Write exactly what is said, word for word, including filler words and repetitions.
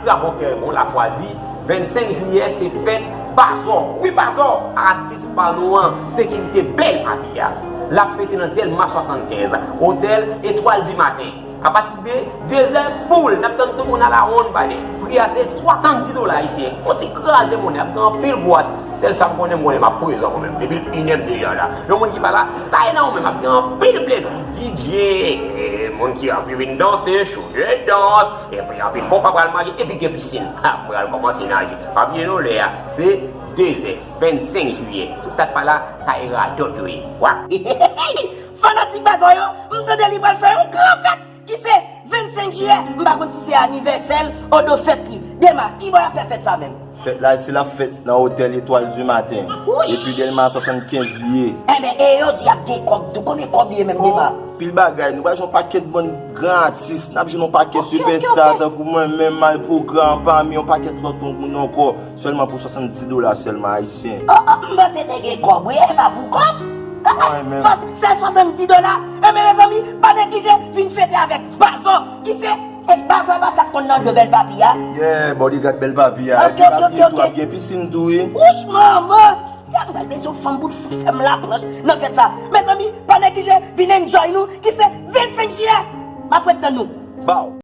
Gabon Kèmon Lafwa di, vennsenk jiyè se fèt Bazò. Wi, Bazò, atis pa nou an, sekirite bèl papi a. L ap fete nan Dèlma swasannkenz. Otèl Etwal di Maten. Apati de dezè boul, n ap tann tout moun a la wonn pale. Pri a se swasanndis dola ayisyen. Yon ti kraze monnen, ap gen anpil gwo atis. Sèl sa m konnen, m konnen m ap prezan kanmenm. Depi l inè m deja la. Yon moun ki pa la, sa e nan ou menm, ap gen anpil plezi. D J, eh, moun ki anvi vin danse, chouvye dans. Epi anpil konpa pral mache, epi gen pisin. Ha, m pral kòmanse naje. Pa bliye non, lè a, se dezè, vennsenk jiyè. Tout sa k pa la, sa e radòt yo ye. Wa. Fanatik Bazò yo, m tande li pral fè yon gran fèt ki se vennsenk jiyè. M pa konn si se anivèsè l odo fèt li. Dema, ki bò y ap fè fèt sa menm? Fèt la, se l ap fèt nan otèl Etwal di Maten. Wouch! Epi Dèlma swasannkenz li ye. Enben, e yo di y ap gen kòb tou. Konbyen kòb li ye menm, Dema? Pil bagay, nou pral jwenn yon pakèt bann gran atis, n ap jwenn yon pakèt sipèsta tankou mwen menm, Mal Pwogram, pami yon pakèt lòt moun ankò, sèlman pou swasanndis dola sèlman ayisyen. Oh, oh, m panse te gen kòb, wi, e pa pou kòb. Ah, ah, swa- se swasanndis dola. Enben, mezanmi, pa neglije vin fete avèk Bazò, ki se, e Bazò, e pa sa k konn nan do bèl papi a? Yeah, bodyguard bèl papi a. Ok, epi ok, ok, ok. Ap gen pisin tou, wi. Wouch, manman! Sa m pral bezwen fanm pou fè m laplanch nan fèt sa. Mezanmi, pa neglije vin enjoy nou, ki se vennsenk jiyè. M ap ret tann nou. Baw.